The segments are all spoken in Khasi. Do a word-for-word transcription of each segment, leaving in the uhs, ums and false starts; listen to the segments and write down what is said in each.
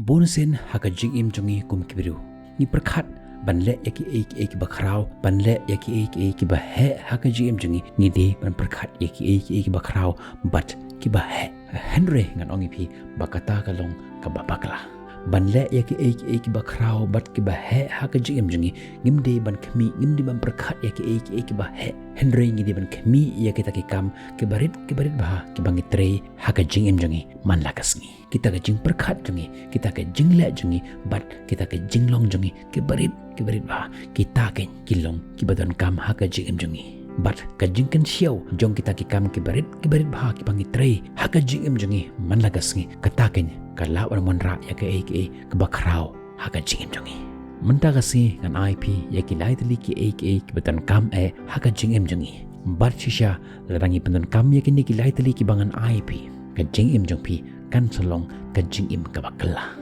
Bun sien ha ka jingim jong ngi kum ki briew, ngi pyrkhat ban leh ïa kiei kiei kiba khraw, ban leh ïa kiei kiei kiba heh ha ka jingim jong ngi. Ngi dei ban pyrkhat ïa kiei kiei kiba khraw bad kiba heh. Hynrei ngan ong ïa phi ba kata ka long kaba bakla. Ban leh ïa kiei kiei kiba khraw bad kiba heh ha ka jingim jong ngi, ngim dei ban khmih, ngim dei ban pyrkhat ïa kiei kiei kiba heh. Hynrei ngi dei ban khmih ïa kita ki kam kiba rit, kiba rit bha, kiba ngi trei ha ka jingim jong ngi man la ka sngi. Kita ka jingpyrkhat jong ngi, kita ka jingleh jong ngi bad kita ka jinglong jong ngi kiba rit, kiba rit bha, kita keiñ ki long kiba donkam ha ka jingim jong ngi. Bad ka jingkynshew jong kita ki kam kiba rit, kiba rit bha, kiba ngi trei ha ka jingim jong ngi man la ka sngi, kata keiñ ka lah ban wanrah ïa kaei kaei kaba khraw ha ka jingim jong ngi. Mynta ka sngi ngan ai phi ïa ki lai tylli kiei kiei kiba donkam eh ha ka jingim jong ngi. Bad shisha lada ngi pyndonkam ïa kine ki lai tylli kiba ngan ai phi, ka jingim jong phi kan sa long ka jingim kaba kylla.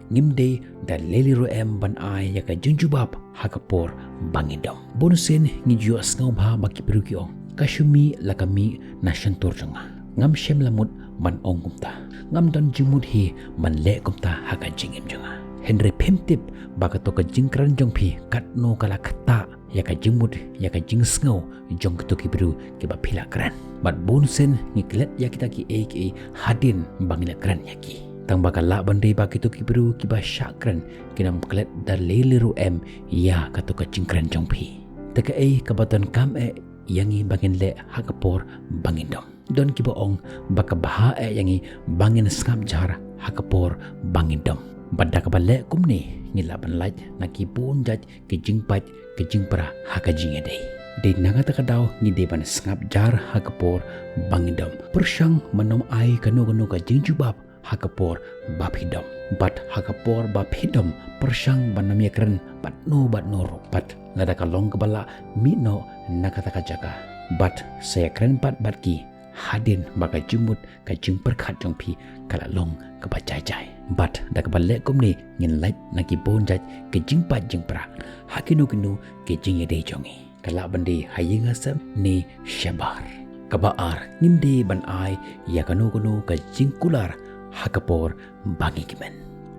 Ngim dei da lei lei ruh em ban ai ïa ka jingjubab ha ka por ba ngi dom. Bun sien ngi ju ïohsngew bha ba ki briew ki ong, ka shu mih la ka mih na shyntur jong nga. Ngam shem lamut ban ong kumta. Ngam don jingmut hi ban leh kumta ha ka jingim jong nga. Hynrei phim tip ba kato ka jingkren jong phi, katno ka la ktah ïa ka jingmut, ïa ka jingsngew jong kito ki briew kiba phi la kren. Bad bun sien ngi klet ïa kita kiei kiei hadien ba ngi la kren ïa ki. Tang ba ka lah ban dei ba kito ki briew kiba shah kren kin ym klet da lei lei ruh em ïa kato ka jingkren jong phi. Te kaei kaba donkam eh ïa ngi ba ngin leh ha ka por ba ngin dom? Don kiba ong ba ka bha eh ïa ngi ba ngin sngap jar ha ka por ba ngin dom. Bad da kaba leh kumne ngi lah ban lait na ki bun jait ki jingpait, ki jingpra ha ka jingïadei. Dei na kata ka daw ngi dei ban sngap jar ha ka por ba ngin dom. Pyrshang ban ym ai kano kano ka jingjubab ha ka por ba phi dom. Bad ha ka por ba phi dom pyrshang ban ym ïakren bad no bad no ruh. Bad lada ka long kaba lah, mih noh na kata ka jaka bad sa ïakren pat bad ki hadien ba ka jingmut, ka jingpyrkhat jong phi ka la long kaba jai jai. Bad da kaba leh kumne ngin lait na ki bun jait ki jingpait jingpra ha kino kino ki jingïadei jong ngi. Ka lah ban dei ha ïing ha sem ne shabar. Kaba ar, ngim dei ban ai ïa kano kano ka jingkular ha ka por ba ngi kmen.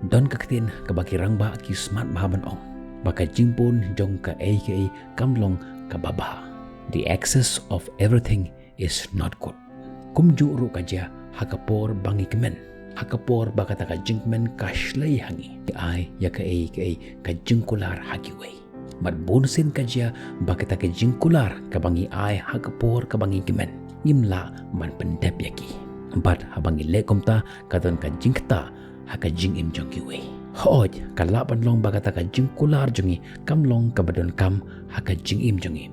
Don ka ktien kaba ki rangbah ki smat bha ban ong ba ka jingbun jong kaei kaei kam long kaba bha. The excess of everything is not good. Kumjuh ruh ka jia ha ka por ba ngi kmen, ha ka por ba kata ka jingkmen ka shlei ha ngi, ngi ai ïa kaei kaei ka jingkular ha kiwei. Bad bun sien ka jia ba kata ka jingkular kaba ngi ai ha ka por kaba ngi kmen, ngim lah ban pyndep ïa ki. Bad haba ngi leh kumta ka don ka jingktah ha ka jingim jong kiwei. Hooid, ka lah ban long ba kata ka jingkular jong ngi kam long kaba donkam ha ka jingim jong ngi.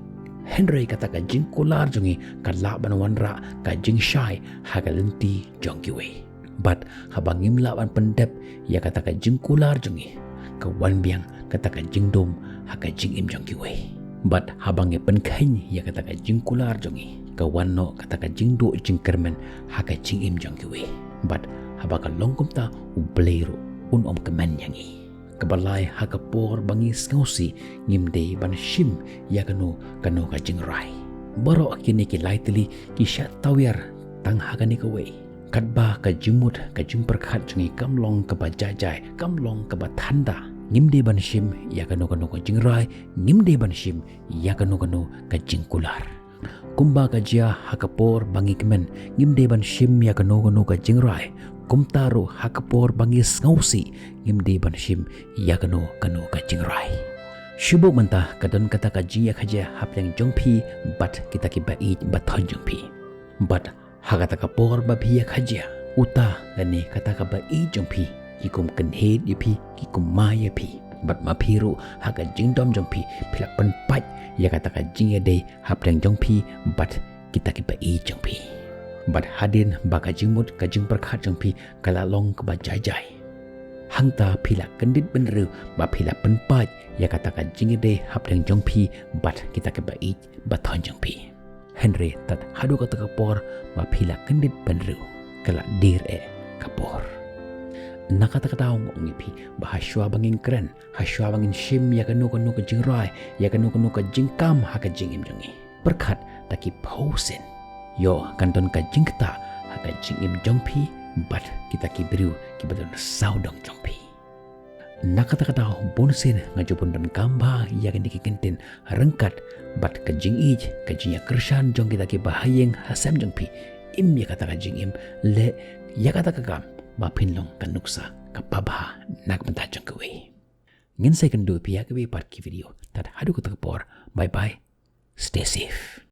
Hynrei kata ka jingkular jong ngi ka lah ban wanrah ka jingshai ha ka lynti jong kiwei. Bad haba ngim lah ban pyndep ïa kata ka jingkular jong ngi, ka wan biang kata ka jingdum ha ka jingim jong kiwei. Bad haba ngi pynkheiñ ïa kata ka jingkular jong ngi, ka wan noh kata ka jingduh jingkyrmen ha ka jingim jong kiwei. Bad haba ka long kumta, U Blei ruh un ym kmen ïa ngi. Kaba lai, ha ka por ba ngi sngewsih ngim dei ban shim ïa kano kano ka jingrai. Baroh kine ki lai tylli ki shah tawiar tang ha kane kawei. Katba ka jingmut ka jingpyrkhat jong ngi kam long kaba jai jai, kam long kaba thanda, ngim dei ban shim ïa kano kano ka jingrai, ngim dei ban shim ïa kano kano ka jingkular. Kumba ka jia ha ka por ba ngi kmen, ngim dei ban shim ïa kano kano ka jingrai, kumta ruh ha ka por ba ngi sngewsih ngim dei ban shim ïa kano kano ka jingrai. Shu buh mynta ka don kata ka jingïakajia hapdeng jong phi bad kita ki ba ïeit ba thoh jong phi. Bad ha kata ka por ba phi ïakajia, uta lane kata ka ba ïeit jong phi ki kum kynhei ïa phi, ki kum mai ïa phi. Bad ma phi ruh ha ka jingdom jong phi, phi la pynpait ïa kata ka jingïadei hapdeng jong phi bad kita ki ba ïeit jong phi. Bad hadien ba ka jingmut ka jingpyrkhat jong phi ka la long kaba jai jai, hangta phi la kyndit bynriew ba phi la pynpait ïa kata ka jingïadei hapdeng jong phi bad kita ki ba ïeit ba thoh jong phi. Hynrei tad haduh kata ka por ba phi la kyndit bynriew, ka la dier eh ka por. Na kata ka daw nga ong ïa phi ba hashwa ba ngin kren, hashwa ba ngin shim ïa kano kano ka jingrai, ïa kano kano ka jingkam ha ka jingim jong ngi, pyrkhat da ki phew sien. Ïoh kan don ka jingktah ha ka jingim jong phi bad kita ki briew kiba don sawdong jong phi. Na kata ka daw, bun sien nga ju pyndonkam bha ïa kine ki kyntien ryngkat bad ka jingïeit, ka jingïakyrshan jong kita kiba ha ïing ha sem jong phi. Im ïa kata ka jingim, leh ïa kata ka kam ba phin long ka nuksa kaba bha na ka bynta jong kiwei. Ngin sa ïakynduh pat ïa kiwei pat ki video. Tad haduh kata ka por, bye bye. Stay safe.